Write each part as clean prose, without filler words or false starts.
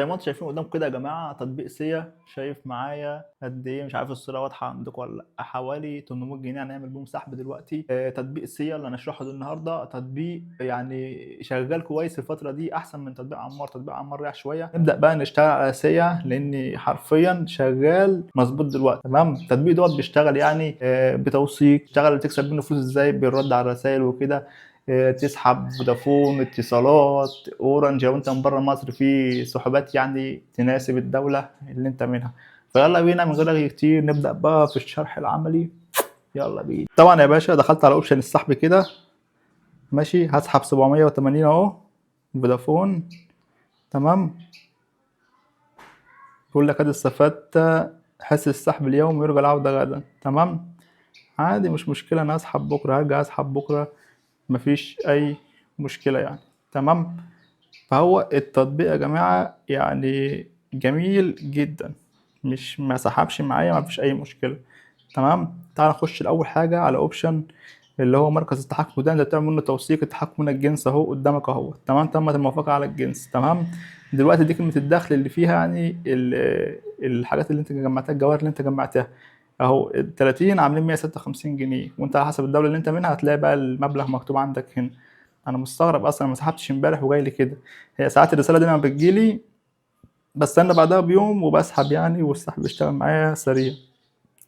زي ما انتم شايفين قدامكم كده يا جماعة، تطبيق سيا شايف معايا قد ايه، مش عارف الصورة واضحة عندكم ولا لا، حوالي 800 جنيه هنعمل بيهم سحب دلوقتي. تطبيق سيا اللي هنشرحه ده النهارده تطبيق يعني شغال كويس الفترة دي، احسن من تطبيق عمار. تطبيق عمار رايح شوية. نبدا بقى نشتغل على سيا لان حرفيا شغال مظبوط دلوقتي. تمام، التطبيق دوت بيشتغل يعني بتوثيق، تشتغل تكسب منه فلوس ازاي، بالرد على الرسائل وكده. تسحب فودافون، اتصالات، اورنج، لو انت من بره مصر في سحوبات يعني تناسب الدولة اللي انت منها. فيلا بينا من غير رغي كتير نبدأ بقى في الشرح العملي. يلا بينا. طبعا يا باشا دخلت على option السحب كده، ماشي، هسحب 780 اهو فودافون. تمام، بيقول لك قد استفدت حس السحب اليوم ويرجى العودة غدا. تمام، عادي مش مشكلة، انا هسحب بكرة، هرجع اسحب بكرة، مفيش اي مشكلة يعني. تمام، فهو التطبيق يا جماعة يعني جميل جدا، مش ما سحبش معايا، مفيش اي مشكلة. تمام، تعال نخش الاول حاجة على option اللي هو مركز التحكم ده، انت بتعمل منه توثيق التحكم من الجنس اهو قدامك اهو. تمام، تمت الموافقة على الجنس. تمام، دلوقتي دي كلمة الدخل اللي فيها يعني الحاجات اللي انت جمعتها، الجواهر اللي انت جمعتها اهو، ال 30 عاملين 156 جنيه، وانت على حسب الدولة اللي انت منها هتلاقي بقى المبلغ مكتوب عندك هنا. انا مستغرب اصلا ما سحبتش امبارح وجاي لي كده. هي ساعات الرسالة دي لما بتجيلي بستنى بعدها بيوم وبسحب يعني، والسحب بيشتغل معايا سريع.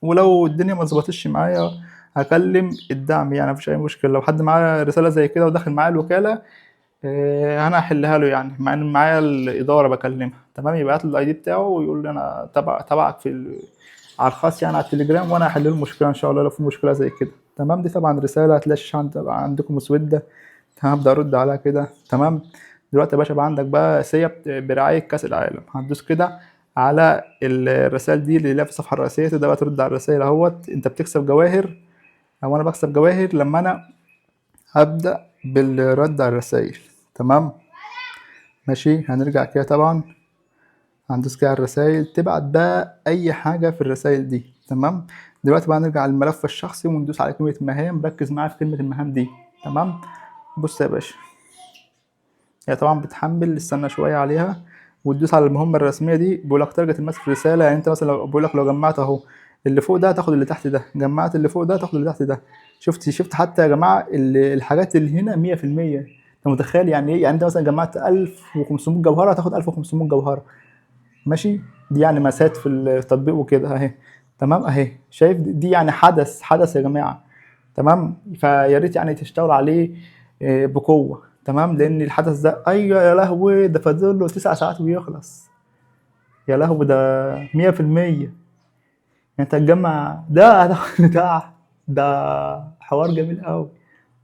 ولو الدنيا ما ظبطتش معايا هكلم الدعم يعني، مفيش اي مشكلة. لو حد معاه رسالة زي كده وداخل معايا الوكالة، انا هحلها له يعني، مع ان معايا الادارة بكلمها. تمام، يبعت له ال ID بتاعه ويقول لي انا تبعك على الخاص يعني على التليجرام، وانا هحل له المشكلة ان شاء الله لو في مشكلة زي كده. تمام، دي طبعا رسالة هتلاقي الشاشة عندكم مسودة. تمام، هبدا ارد عليها كده. تمام، دلوقتي يا باشا بقى عندك بقى سيا برعاية كاس العالم. هتدوس كده على الرسائل دي اللي هي في الصفحة الرئيسية، تبدا بقى ترد على الرسائل اهوت. انت بتكسب جواهر، او انا بكسب جواهر لما انا هبدا بالرد على الرسائل. تمام، ماشي، هنرجع كده طبعا هندوس كده على الرسائل، تبعت بقى اي حاجة في الرسائل دي. تمام، دلوقتي بقى نرجع للملف الشخصي وندوس على كلمة مهام. ركز معايا في كلمة المهام دي. تمام، بص يا باشا، هي طبعا بتحمل، استنى شوية عليها، وتدوس على المهمة الرسمية دي. بيقول لك target الماس في رسالة، يعني انت مثلا لو بيقول لك لو جمعت اهو اللي فوق ده تاخد اللي تحت ده، جمعت اللي فوق ده تاخد اللي تحت ده. شفت حتى يا جماعة الحاجات اللي هنا 100%. انت متخيل يعني ايه؟ يعني انت مثلا جمعت 1500 جوهره هتاخد 1500 جوهره. ماشي، دي يعني مسات في التطبيق وكده اهي. تمام، اهي شايف دي يعني حدث يا جماعة. تمام، فيا ريت يعني تشتغلوا عليه بقوة. تمام، لان الحدث ده ايوه يا لهوي، ده فاضل له 9 ساعات ويخلص. يا لهوي، ده 100%. يعني انت هتجمع ده هتاخد بتاع ده، حوار جميل قوي.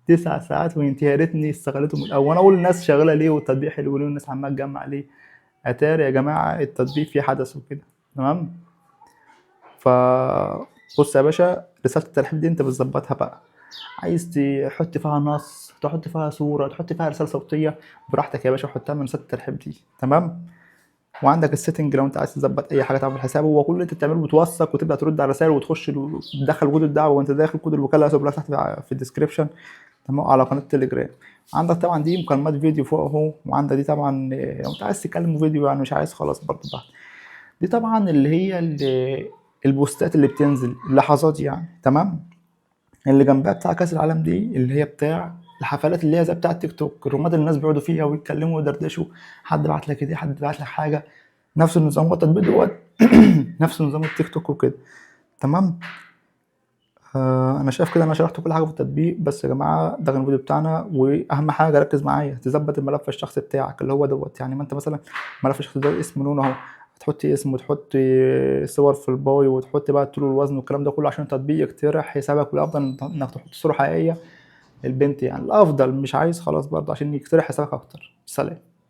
9 ساعات وينتهي. يا ريتني استغلته من الاول. وانا اقول الناس شغالة ليه والتطبيق حلو ليه والناس عماله تجمع ليه؟ اتاري يا جماعة التطبيق فيه حدث وكده. تمام، ف بص يا باشا، رسالة الترحيب دي انت بتظبطها بقى، عايز تحط فيها نص، تحط فيها صوره، تحط فيها رسالة صوتية، براحتك يا باشا، حطها من رسالة الترحيب دي. تمام، وعندك ال setting لو انت عايز تظبط اي حاجة تعمل حسابه. هو كل اللي انت بتعمله بتوثق وتبدا ترد على الرسائل وتخش تدخل كود الدعوة، وانت داخل كود الوكالة هسيبه لك تحت في ال description. تمام، على قناة التليجرام. عندك طبعا دي مكالمات فيديو فوق اهو، وعندك دي طبعا لو انت عايز تتكلم فيديو يعني، مش عايز خلاص برضه بعد. دي طبعا اللي هي البوستات اللي بتنزل اللحظات يعني. تمام، اللي جنبها بتاع كاس العالم دي اللي هي بتاع الحفلات اللي هي زي بتاع التيك توك، الرومات اللي الناس بيقعدوا فيها ويتكلموا ويدردشوا، حد بعت لك دي، حد بعت لك حاجة، نفس النظام. هو التطبيق دوت نفس نظام التيك توك وكده. تمام، انا شايف كده انا شرحت كل حاجة في التطبيق. بس يا جماعة ده كان الفيديو بتاعنا، واهم حاجة ركز معايا تظبط الملف الشخصي بتاعك اللي هو دوت. يعني ما انت مثلا الملف الشخصي ده اسم لونه اهو، هتحطي اسم وتحطي صور في ال bio وتحطي بقى الطول والوزن والكلام ده كله عشان التطبيق يقترح حسابك. والافضل انك تحط صوره حقيقية للبنت يعني الافضل، مش عايز خلاص برضه عشان يقترح حسابك اكتر. سلام.